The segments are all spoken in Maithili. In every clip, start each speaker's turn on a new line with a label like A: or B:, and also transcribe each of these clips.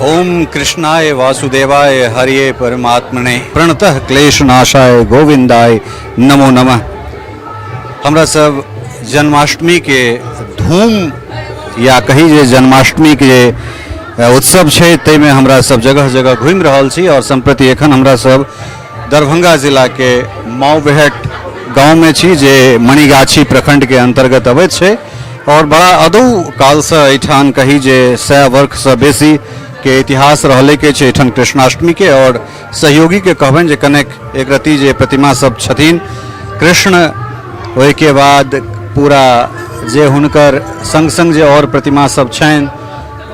A: ओम कृष्णाय वासुदेवाय हरिये परमात्मने प्रणतः क्लेशनाशाय गोविंदाय नमो नमः। हमरा सब जन्माष्टमी के धूम या कही जे जन्माष्टमी के जे उत्सव छै ताहिमे हमरा सब जगह जगह घुमि रहल छी और सम्प्रति एखन हमरा सब दरभंगा जिला के माउबेहट गाँवमे छी जे मणिगाछी प्रखंड के अंतर्गत अबैत छै और बड़ा अदौ कालसँ एहिठाम कही जे 100 वर्षसँ बेसी के इतिहास रहलै के छै एहिठाम कृष्णाष्टमीके। और सहयोगीके कहबनि जे कनेक एक रत्ती जे प्रतिमा सब छथिन कृष्ण, ओहिके बाद पूरा जे हुनकर संग संग जे और प्रतिमा सब छनि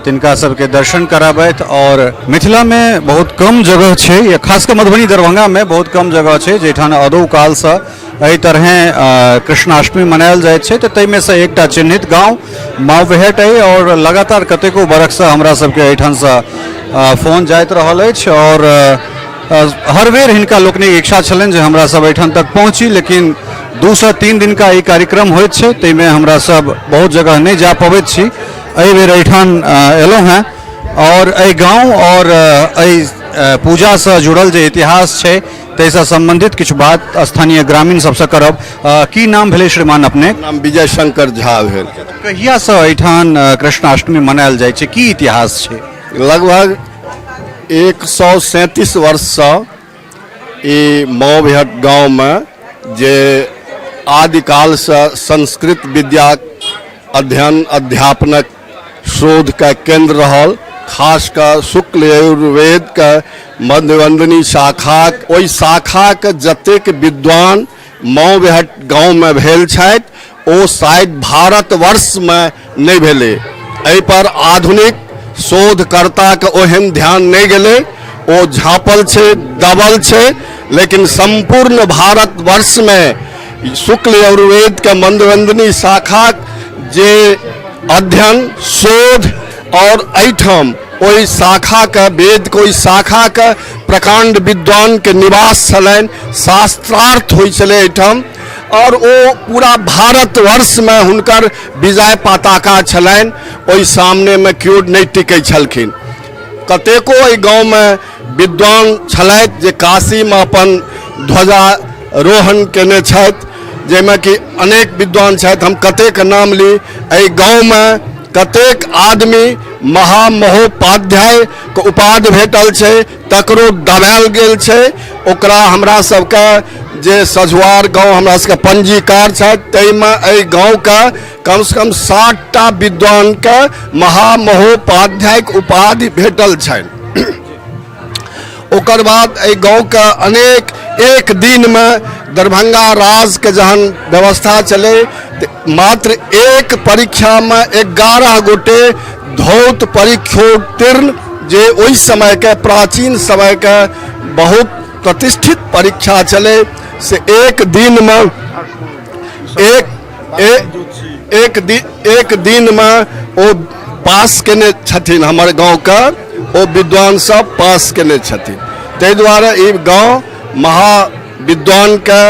A: तिनका सबके दर्शन कराबथि। और मिथिलामे बहुत कम जगह छै या खास कऽ मधुबनी दरभंगामे बहुत कम जगह छै जाहिठाम अदौ कालसँ एहि तरहें कृष्णाष्टमी मनायल जाइत छै, तऽ ताहिमे सँ एकटा चिन्हित गाँव माउबेहट अइ। और लगातार कतेको बरखसँ हमरा सबके एहिठामसँ फोन जाइत रहल अछि और हर बेर हिनका लोकनिक इच्छा छलनि जे हमरा सब एहिठाम तक पहुँची, लेकिन 2 से 3 दिन का ई कार्यक्रम होइत छै ताहिमे हमरा सब बहुत जगह नहि जा पबैत छी। एहि बेर एहिठाम एलहुँ हेँ और एहि गाँव और एहि पूजासँ जुड़ल जे इतिहास छै ताहिसँ सम्बन्धित किछु बात स्थानीय ग्रामीण सबसँ करब। की नाम भेलै श्रीमान अपने?
B: नाम विजय शंकर झा भेल।
A: कहियासँ एहिठाम कृष्णाष्टमी मनायल जाइ छै, की इतिहास छै?
B: लगभग 137 वर्षसँ ई मऊबेहट गाँवमे जे आदिकालसँ संस्कृत विद्या अध्ययन अध्यापनक शोधके केन्द्र रहल, खास कऽ शुक्ल यजुर्वेदके मध्यवंदनी शाखाक, ओहि शाखाके जतेक विद्वान मऊबेहट गाँवमे भेल छथि ओ शायद भारतवर्षमे नहि भेलै। एहिपर आधुनिक शोधकर्ताके ओहन ध्यान नहि गेलै, ओ झाँपल छै, दबल छै, लेकिन सम्पूर्ण भारतवर्षमे शुक्ल यजुर्वेदके मध्यवंदनी शाखाक जे अध्ययन शोध और एहिठाम ओहि शाखाके वेदके ओहि शाखाके प्रकाण्ड विद्वानके निवास छलनि, शास्त्रार्थ होइ छलै एहिठाम और ओ पूरा भारतवर्षमे हुनकर विजय पताका छलनि, ओहि सामनेमे केओ नहि टिकै छलखिन। कतेको एहि गाँवमे विद्वान छलथि जे काशीमे अपन ध्वजारोहण केने छथि, जाहिमे कि अनेक विद्वान छथि, हम कतेक नाम ली। एहि गाँवमे कतेक आदमी महामहोपाध्याय के उपाधि भेटल छै तकरो दबायल गेल छै। ओकरा हमरा सबके जे सझुआर गाँव हमरा सबके पंजीकार छथि ताहिमे एहि गाँवके कमसँ कम 60टा विद्वानके महामहोपाध्यायके उपाधि भेटल छनि। ओकर बाद एहि गाँवके अनेक एक दिनमे दरभंगा राजके जहन व्यवस्था चलै मात्र एक परीक्षामे 11 गोटे धौत परीक्षोत्तीर्ण, जे ओहि समयके प्राचीन समयके बहुत प्रतिष्ठित परीक्षा चलै, से एक दिनमे एक एक दिन एक दिनमे ओ पास केने छथिन। हमर गाँवके ओ विद्वान सब पास केने छथिन। ताहि दुआरे ई गाँव महाविद्वानके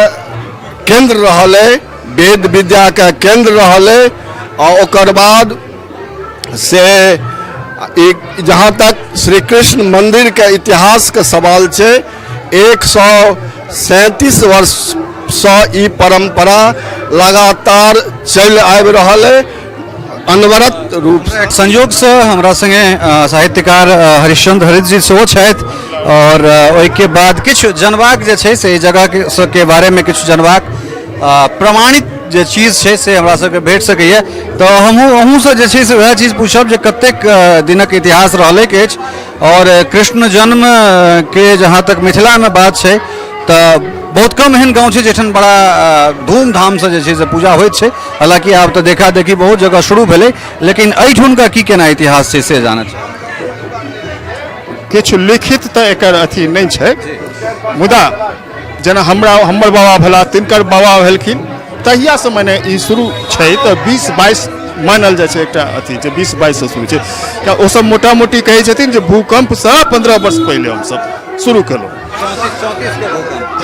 B: केन्द्र रहल अइ, वेद विद्याके केन्द्र रहल अइ। आ ओकर बाद से एक जहाँ तक श्री कृष्ण मन्दिरके इतिहासके सवाल छै, 137 वर्षसँ ई परम्परा लगातार चलि आबि रहल अइ अनवरत रूप।
A: संयोगसँ हमरा संगे साहित्यकार हरिश्चंद्र हरित जी सेहो छथि और ओहिके बाद किछु जनबाक जे छै से एहि जगह के बारेमे किछु जनबाक प्रमाणित जे चीज छै से हमरा सबके भेट सकैए। तऽ हमहूँ अहूँसँ जे छै से वएह चीज पूछब जे कतेक दिनक इतिहास रहलैक अछि और कृष्ण जन्म के जहाँ तक मिथिलामे बात छै तऽ बहुत कम एहन गाँव छै जाहिठाम बड़ा धूमधामसँ जे छै से पूजा होइत छै। हालाँकि आब तऽ देखा देखी बहुत जगह शुरू भेलै, लेकिन एहिठुनका की केना इतिहास छै से जानऽ चाहब।
C: किछु लिखित तऽ एकर अथी नहि छै, मुदा जेना हमरा हमर बाबा भेला, तिनकर बाबा भेलखिन, तहियासँ मने ई शुरू छै। तऽ 20-22 मानल जाइ छै एकटा अथी जे 20-22 शुरू छै। तऽ ओसभ मोटा मोटी कहै छथिन जे भूकम्पसँ 15 वर्ष पहिले हमसभ शुरू केलहुँ।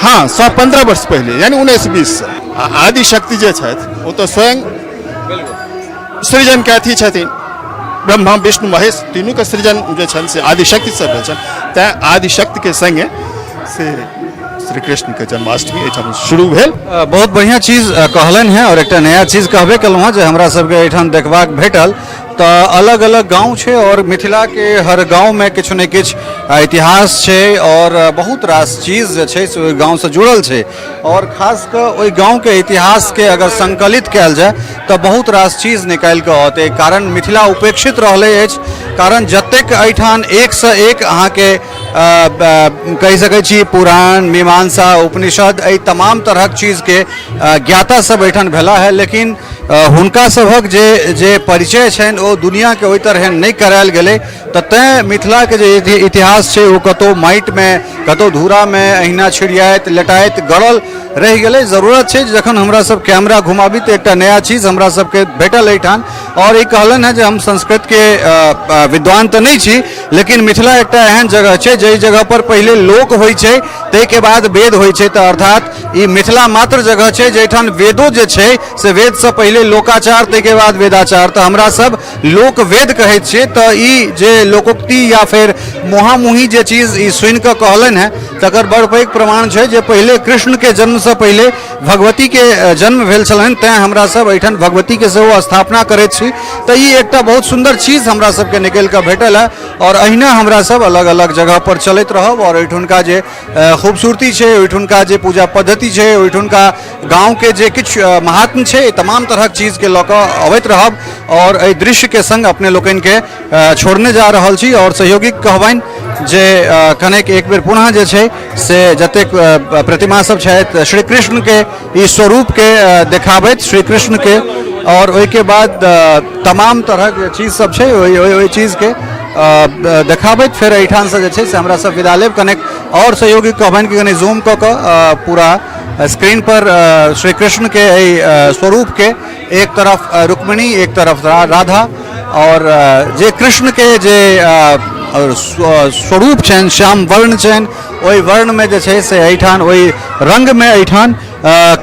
C: हाँ, 115 वर्ष पहिले, यानी 19-20। आ आदिशक्ति जे छथि ओ तऽ स्वयं सृजनके अथी छथिन। ब्रह्मा विष्णु महेश तीनूके सृजन जे छनि से आदिशक्तिसँ भेल छनि, तैँ आदिशक्तिके सङ्गे से श्री कृष्णके जन्माष्टमी एहिठाम शुरू भेल।
A: बहुत बढ़िआँ चीज कहलनि हेँ, आओर एकटा नया चीज कहबे केलहुँ हेँ जे हमरा सबके एहिठाम देखबाक भेटल। तऽ अलग अलग गाँव छै आओर मिथिलाके हर गाँवमे किछु ने किछु इतिहास छै आओर बहुत रास चीज जे छै से ओहि गाँवसँ जुड़ल छै, आओर खास कऽ ओहि गाँवके इतिहासके अगर संकलित कयल जाय तऽ बहुत रास चीज निकालि कऽ औतै। कारण मिथिला उपेक्षित रहलै अछि, कारण जतेक एहिठाम एकसँ एक अहाँके कहि सकै छी पुराण, मीमांसा, उपनिषद, एहि तमाम तरहक चीजके ज्ञाता सब एहिठाम भेला है, लेकिन हुनका सभक जे जे परिचय छनि ओ दुनिआँके ओहि तरहे नहि करायल गेलै। तऽ तैँ मिथिलाके जे इतिहास छै ओ कतहु माटिमे, कतहु धूरामे अहिना छिड़ियाइत लेटाइत गड़ल रहि गेलै। जरूरत छै जखन हमरा सब कैमरा घुमाबी तऽ एकटा नया चीज हमरा सबके भेटल एहिठाम। आओर ई कहलनि हेँ जे हम संस्कृतके विद्वान तऽ नहि छी, लेकिन मिथिला एकटा एहन जगह छै जाहि जगह पर पहिले लोक होइ छै ताहिके बाद वेद होइ छै। तऽ अर्थात ई मिथिला मात्र जगह छै जाहिठाम वेदो जे छै से वेदसँ पहिले लोकाचार ताहिके बाद वेदाचार। तऽ हमरा सब लोक वेद कहैत छियै। तऽ ई जे लोकोक्ति या फेर मुहामुही जे चीज ई सुनिकऽ कहलनि हेँ तकर बड़ पैघ प्रमाण छै जे पहिले कृष्णके जन्मसँ पहिले भगवतीके जन्म भेल छलनि, तैँ हमरा सब एहिठाम भगवतीके सेहो स्थापना करैत छी। तऽ ई एकटा बहुत सुन्दर चीज हमरा सबके निकलि कऽ भेटल है, आओर अहिना हमरा सब अलग अलग जगह पर चलैत रहब आओर एहिठुनका जे खूबसूरती छै, ओहिठुनका जे पूजा पद्धति छै, ओहिठुनका गाँवके जे किछु महात्म छै, तमाम तरहक चीजके लऽ कऽ अबैत रहब। आओर एहि दृश्यके सङ्ग अपने लोकनिके छोड़ने जा रहल छी आओर सहयोगी कहबनि जे कनेक एक बेर पुनः जे छै से जतेक प्रतिमा सब छथि श्री कृष्णके ई स्वरूपके देखाबैत श्री कृष्णके, आओर ओहिके बाद तमाम तरहक जे चीज सब छै ओहि ओहि ओहि चीजके देखाबैत फेर एहिठामसँ जे छै से हमरा सब विदा लेब। कनेक आओर सहयोगी कहबनि कि कनि जूम कऽ कऽ पूरा स्क्रीन पर श्री कृष्णके एहि स्वरूपके एक तरफ रुक्मिणी, एक तरफ राधा, और जे कृष्ण के जे स्वरूप छनि, श्याम वर्ण छनि, ओहि वर्णमे जे छै से एहिठाम ओहि रंगमे एहिठाम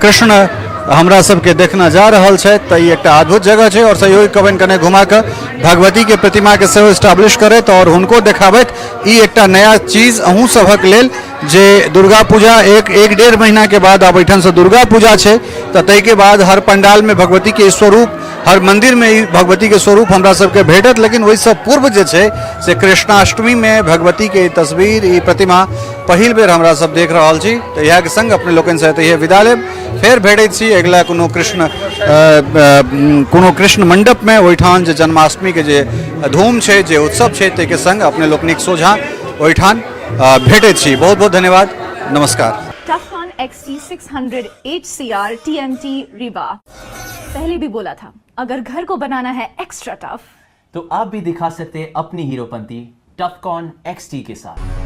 A: कृष्ण हमरा सबके देखना जा रहल छथि। तऽ ई एकटा अद्भुत जगह छै और सहयोगी कहबनि कने घुमा कऽ भगवतीके प्रतिमाके सेहो एस्टाब्लिश करैत और हुनको देखाबैत। ई एकटा नया चीज अहूँ सभक लेल जे दुर्गा पूजा एक एक डेढ़ महीना के बाद आब एहिठामसँ दुर्गा पूजा छै, तऽ ताहिके बाद हर पंडालमे भगवतीके स्वरूप, हर मंदिरमे ई भगवतीके स्वरूप हमरा सबके भेटत। लेकिन ओहिसँ पूर्व जे छै से कृष्णाष्टमीमे भगवतीके ई तस्वीर, ई प्रतिमा पहिल बेर हमरा सब देख रहल छी। तऽ इएहके संग अपने लोकनिसँ एतहिए विदा लेब, फेर भेटैत छी अगिला कोनो कृष्ण मंडपमे। ओहिठाम जे जन्माष्टमीके जे धूम छै, जे उत्सव छै, ताहिके संग अपने लोकनिक सोझाँ ओहिठाम भेटैत छी। बहुत बहुत धन्यवाद, नमस्कार।
D: Tufcon XT600 HCR TMT Riva। पहले भी बोला था, अगर घर को बनाना है एक्स्ट्रा टफ
E: तो आप भी दिखा सकते हैं अपनी हीरोपंती टफकॉन XT के साथ।